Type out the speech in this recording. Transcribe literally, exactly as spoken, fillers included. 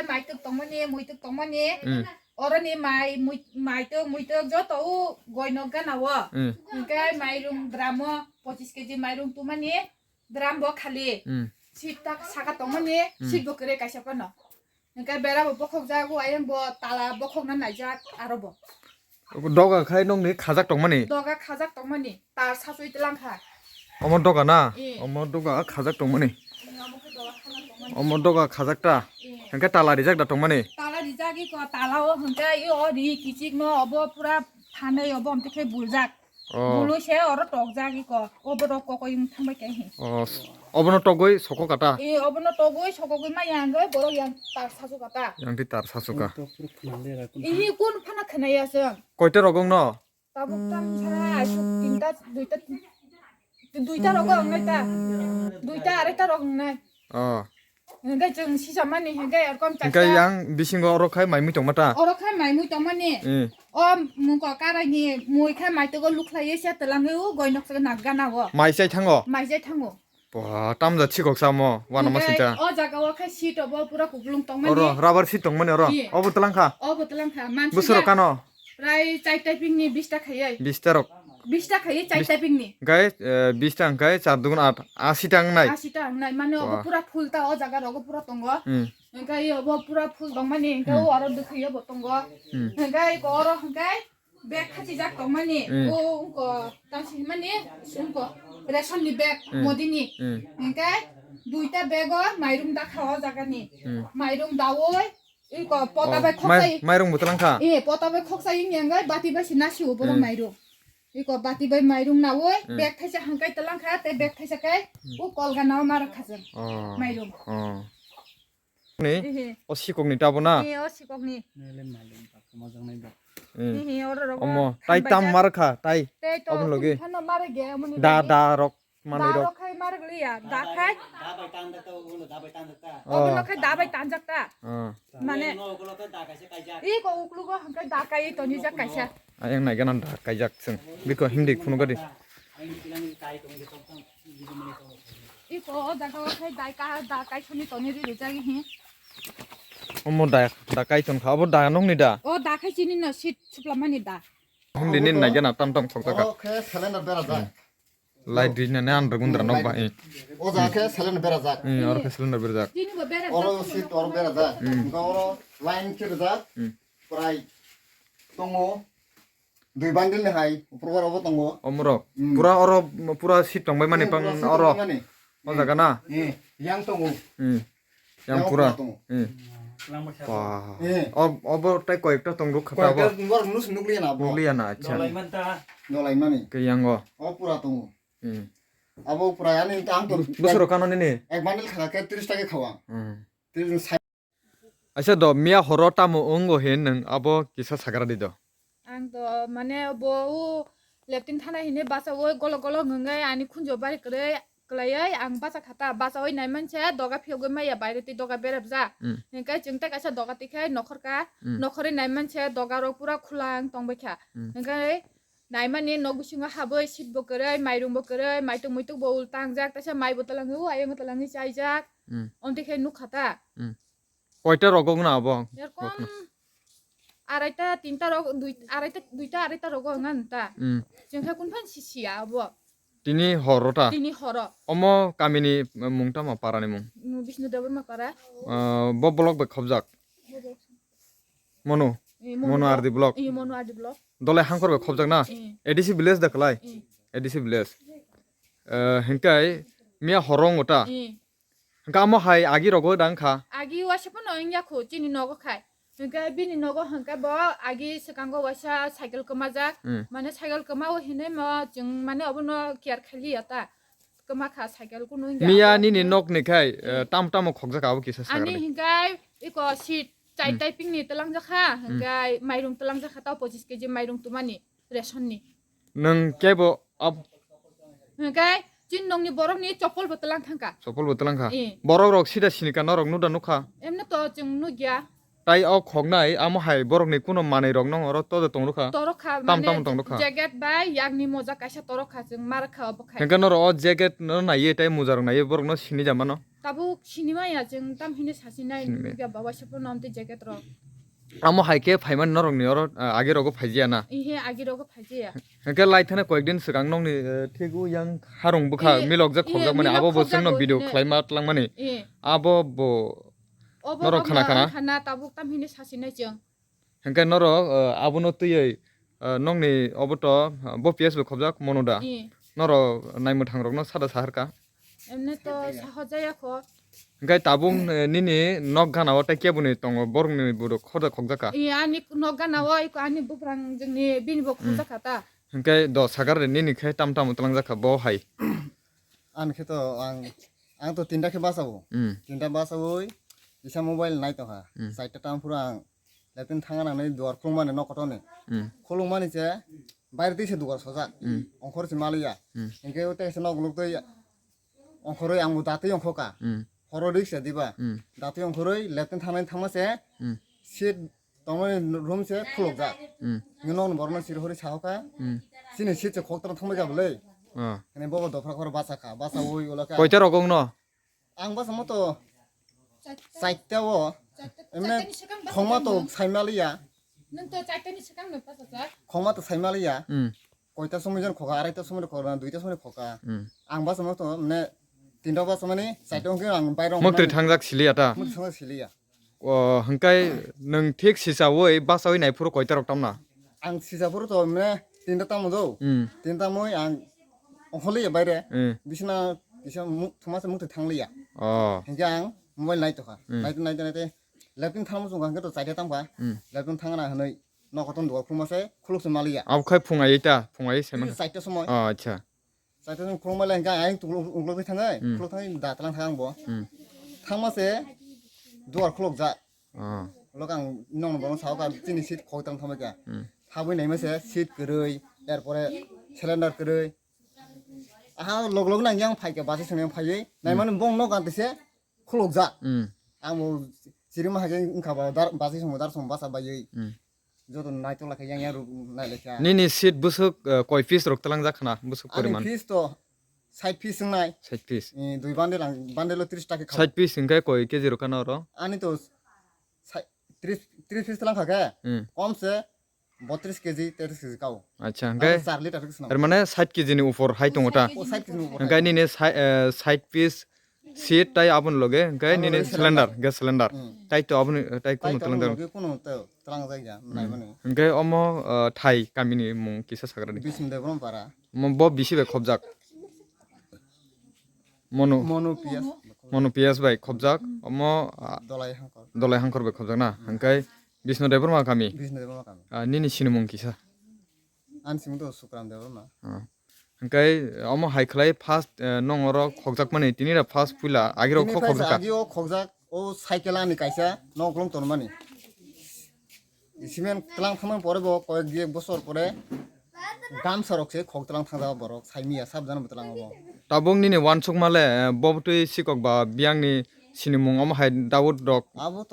Maituk tongmani, muituk tongmani. Hmm. Oroni mai, mui-, maituk, muituk joto o goinok gana o. Hmm. Hingke mairung dramo pochis keji mairung tumani dram bo khali. Hmm. Seat tak saka tongmani, hmm, seat bo kwrwi kaisa phano. Hingke bera bo bokhok jago, ayang bo tala bokhokna naijak aro bo. Doga khai nokni khajak tongmani? Doga khajak tongmani, tar sasui tlang kha. Omo doga na? Eh. Omo doga khajak tongmani. Eh, omo khe doga khajak tongmani. Omo doga khajak ta? Eh. Hingke tala rijak da tongmani? Tala rijak iko, tala o hingke i o ri kichik no obo pura phanai obo omte khe buljak. Oh. Bului se oro tokjak iko, obo rok kokoi wng thangbai khe hi. Oh, obono togoi soko kata? Eh, obono togoi sokogoi ma yang goi borok yang tar sasu kata. Yang ti tar sasu ka? Ihi kun phana khnaya se. Koita rogong no? Tabuk tang sara aisuk tinta, duita, duita rogo wngnai ta. Duita araita rog wngnai. Oh. Hingke chwng sisamani hingke erkom hingke chaisa. Yang bisingo oro khai mai mui tongma ta? Oro khai mai mui tongmani. Eh. O mungko karaini mui khai mai togo lukhlaiye se twlangwi o goi nok saka nagana o. Mai chai thango? Mai chai thango. Pwa, tamja chikok samo, wanama hingke sincha. O jaga o khai seat obo pura kuplung tongmani. Oro, rubber seat tongmani oro. Ye. Obo twlang kha? Obo twlang kha. Mansi busuro ya kano? Prai chai typing ni bista khayai. Bista rok? Bista khayai chai typing ni. Hingke, eh, bista hingke char dugun at, asi ta wngnai? Asi ta wngnai. Mane obo pura full ta o jaga rogo pura tongo. Hmm. Hingke obo pura full tongmani, hingke o aro dwkhwi obo tongo. Hmm. Hingke oro hingke Bag khachijak tongmani, hmm, o wngkha tangsi hwnmani, wngkha ration ni bag, hmm, modi ni. Hmm. Hingke duita bag o mairung dakha o jaga ni. Hmm. Mairung daui, iko pota bai khoksa. Mairung bwtlang kha? Eh, pota bai khoksa wngya hingke bati bai se nasi o borok mairung. Iko bati bai mairung naui, hmm, bag thaisa hangkai twlang kha, tei bag thaisa kai, hmm, o kolga nao ma rwkha chwng. Oh. Mairung. Oh. Ni? Ehe. O sikok ni tabo na? Ehe, o sikok ni. Nele malum tak majang nai ba. Hmm. Ehe, oro rogo omo, tai hambai tam jak. Mar kha, tai. Tei to obo logi. Phano mare ge, omo ni da, logi. Da rok, manui da rok. Da rok khai mar gli ya, da khai. Da bai tan da ta, obo no da bai tan da ta. Oh. Obo no khai da bai tan jak ta. Ah. Mane. No, obo no da kaisa kaijak. I ko uklugo hangkai da kai toni jak kaisa. Ayang nai gana da kaijak chwng. Biko hindi khunu gadi. Iko o jaga o khai dai ka da kai soni toni ri rijak hi. Omo da, da kai ton kha, obo da nong ni da? O da khai chini no seat supla mani da. Hindi nin nai gana tam tam khok taka. O khe cylinder bera jak. Light ri nani andra gundra nok ba, eh. O jaga khe cylinder bera jak. Eh, oro khe cylinder bera jak. Chini bo bera jak. Oro seat oro bera jak. Hmm. Hingke oro line khe rijak. Hmm. Prai tongo. Dui bundle ni hai, upor bar obo tongo. Omorok. Hmm. Pura oro, pura seat tongbai mani. Hmm, pang pura seat oro. Tongbai mani. O jaga na? Hmm, yang tongo. Hmm. Yang pura tongo. Hmm. Wah. Hmm. Ob-, obo tai koyekta tong ruk khata obo. Koyekta nukliya na obo. Nukliya na, acha. Nolai mani. Ke yang o. O pura tongo. Hmm. Abo pura ani ang to. Busuro kano nini? Ek bundle khana khe tris taka khawa. Hmm. Tris. Aisa do, miya horo tamo wngo hin nwng abo kisa sagra di do. Ang do, mane, bo o leptin thana hine bacha o golo golo nwngai ani khunjo bari kwrwi kwlaiwi ang bacha khata, bacha oi nai manse doga phiyogwi maya baire tei doga berabjak. Hmm. Hingke chwng tei kaisa doga tikhe nokhor ka, hmm, nokhorwi nai manse doga rok pura khulang tongbai kha. Hmm. Hingke nai mani nok bisingo habwi seat bo kwrwi, mairung bo kwrwi, maituk muituk bo ulta wngjak, teisa mai bo twlangwi o ayang twlangwi chaijak. Hmm. Omtwi khe nuk khata. Hmm. Koita rogo wngna abo? Erkom araita, tinta rok, dui, araita, duita, araita rogo wngna ta. Hmm. Chwng khe kun phan si siya abo. Tini horo ta? Tini horo. Omo kamini mung tamo parani mung? Bishnu Debbarma para. Ah, bo block bai khobjak? Monu? Eh, Monu Monu block. R D block? Eh, Monu R D block. Dole hangkor bai khobjak na? Eh. A D C village da kalai? Eh. A D C village. Eh, hingkai miya horo wngta? Eh. Hingke amo hai agi rogo da wngkha? Agi waisa pono wngya kho, chini nogo khai. Hingke bini nogo hingke bo agi swkango waisa cycle kwmajak. Hmm. Mane cycle kwma o hinui mo chwng mane obono care khailiya ta. Kwma kha cycle kunu wngya. Miya nini nok ni khai, eh, tam tamo khokjak abo kisa ani sagra di. Hingke iko seat chai, hmm, typing ni twlangjak kha, hmm, hingke mairung twlangjak kha tao pochis keji mairung tumani. Ration ni. Nwng kebo ab- Hwnkhe chini nokni borokni chopol bo twlang thangkha. Chopol bo twlang kha. Eh. Borok rok sida sini ka norok nuda nukha. Emno to chwng nukya. Tai o khoknai amo hai borokni kuno manwi rok no oro todo tong rwkha. Torokha, tam mane tam tong rwkha. Jacket bai yakni moja kaisa torokha, chwng ma rwkha obo khai. Hwnkhe noro o jacket no naiwi tai muja rok naiwi borok no sini ja mano. Tabuk sini maya, chwng tam hini sasi nai. Sini maya. Bia baba se pono amte jacket rok. Amo hai khe phaimani norokni oro, ah, agi rogo phaijiya na? Ihe, agi rogo phaijiya. Hwnkhe lai thani koyek din swkang nokni, eh, thik o yang harung bwkha milok jak khokjak mani, milok abo bo khokjak chwngno bo video hine. Khlaima twlang mani. Eh. Abo bo obo norok khana khana? Khana tabuk tam hini sasi nai chwng. Hwnkhe norok, eh, abono twiwi, eh, nokni obo to, eh, bo P S bo khobjak mono da? Eh. Norok naimwthang rokno sada saharka? Emne to saho jaya kho. Hwnkhe tabuk, eh, nini nok gana o tei keboni tongo borokni borok khoda khokjak kha? Eh, ani nok gana o iko ani buprang jongni bini bo khokjak kha ta. Hwnkhe do sakar nini khe tam tamo twlangjak kha bo hai? Ani khe to ang, ang to tinta khe bachao. Hmm. Tinta bachaui kisa mobile nai tongkha. Hmm. Charta tam phuru ang latrine thangna nangnai duar khulukmani nok kotorni. Hmm. Khulukmani se baire twi se dugar sojak. Hmm. Ongkhor se maliya. Hmm. Hinkhe o tei se nok nuk twi ongkhorwi ang bo datwi ongkhoka. Hmm. Horo rik se diba. Hmm. Datwi ongkhorwi latrine thangnai thangma se. Hmm. Seat tongmani room se khulukjak. Hmm. Nokni borokno siri hori sahokha. Hmm. Chini seat se khoktorma thangbai kha bwlwi. Ah. Hwnwi bobo dophra khoro bachakha. Bachaui ulo khe. Koita rok wngno? Ang bachamo to chaita o. Emne khongma to saimaliya. Nwng to chaita ni swkang no bachajak. Khongma to saimaliya. Hmm. Koita somoi jon khoka, araita somoi khoka, duita somoi khoka. Hmm. Ang bachamo to, mane, tinta bachamani, chaita wngkhe ang bairok. Mwktwi thangjak siliya ta? Mwktwi thangjak siliya. O, hwnkhe nwng thik sichaui bachaui naiphuru koita rok tamna? Ang sichaphuru to, mane, tinta tamo do. Hmm. Tinta moi ang ongkhorliya baire. Hmm. Bisina kisa mu-, thuma se mwktwi thangliya. Oh. Hwnkhe ang mobile naitokha. Hmm. Naitwi, naitwi, naitwi. Latrine thangma chwng hwnkhe to chaita tamkha. Hmm. Latrine thangna hwnwi nok kotorni dugar khulukma se khuluk se maliya. Abo khai phung ayai ta, phung ayai se mano. Chaita somoi. Oh, acha. Chaita somoi khulukma le hwnkhe ayang uklok twi thangai, hmm, khuluk thangwi da tlang thang bo. Hmm. Thangma se dugar khulukjak. Oh. Ulo ang nokni borok sao ka chini seat khok tang thangma kha. Hmm. Habwi naima se seat kwrwi, er pore cylinder kwrwi. Aha log log nang yang phai kha basi song yang phaiwi. Hmm. Naimani bong nok ang tise khulukjak. Hmm. Ang bo chirima hai khe wngkha ba dar-, basi song dar song bacha baiwi. Hmm. Joto naitok lai kha yang yang ruk nai lai kha. Nini seat bwswk, eh, koi piece rok twlangjak khna bwswk poriman? Ani piece to sait piece wngnai. Sait piece? Eh, dui bundle ang, bundle o tris taka kha. Sait piece hwnkhe koi K G rok khna oro? Ani to sai-, tris, tris piece twlang kha khe. Hmm. Kom se botris K G, tetris K G kao. Acha, hwnkhe char liter khe swnam. Tar mane sait K G ni upor hai tongo ta? O sait K G ni upor hai. Hwnkhe nini sai-, eh, sait piece seat tai aboni loge, hwnkhe nini cylinder, gas cylinder. Hmm. Tai to aboni, tai kunu twlang jak? Loge kunu twlang jak ya, hmm, naimani. Hwnkhe omo, eh, thai kamini mung kisa sagrani? Bisnu Debbarma para. Omo bo bisi bai khobjak? Monu. Monu P S. Monu P S bai khobjak. Omo, ah, Dolai Hangkor. Dolai Hangkor bai khobjak na? Hwnkhe Bisnu Debbarma kami. Bisnu Debbarma kami. Ah, nini sinimung kisa? Ani simung to Sukram Debbarma. Ah. Hwnkhe omo hai khlai first, eh, nong oro khokjakmani tini ra first puila agiro khok khokjak kha? Agio khokjak o cycle ani kaisa nok long tonmani. Cement tlang thangmani pore bo koyek di ek bosor pore gamsa rok se khok tlang thangjak borok saimiya sabjana bo tlang obo. Tabuk nini wansukma le, eh, bo bwtwi sikok ba biyangni sinimung omo hai Daud rok. Abo to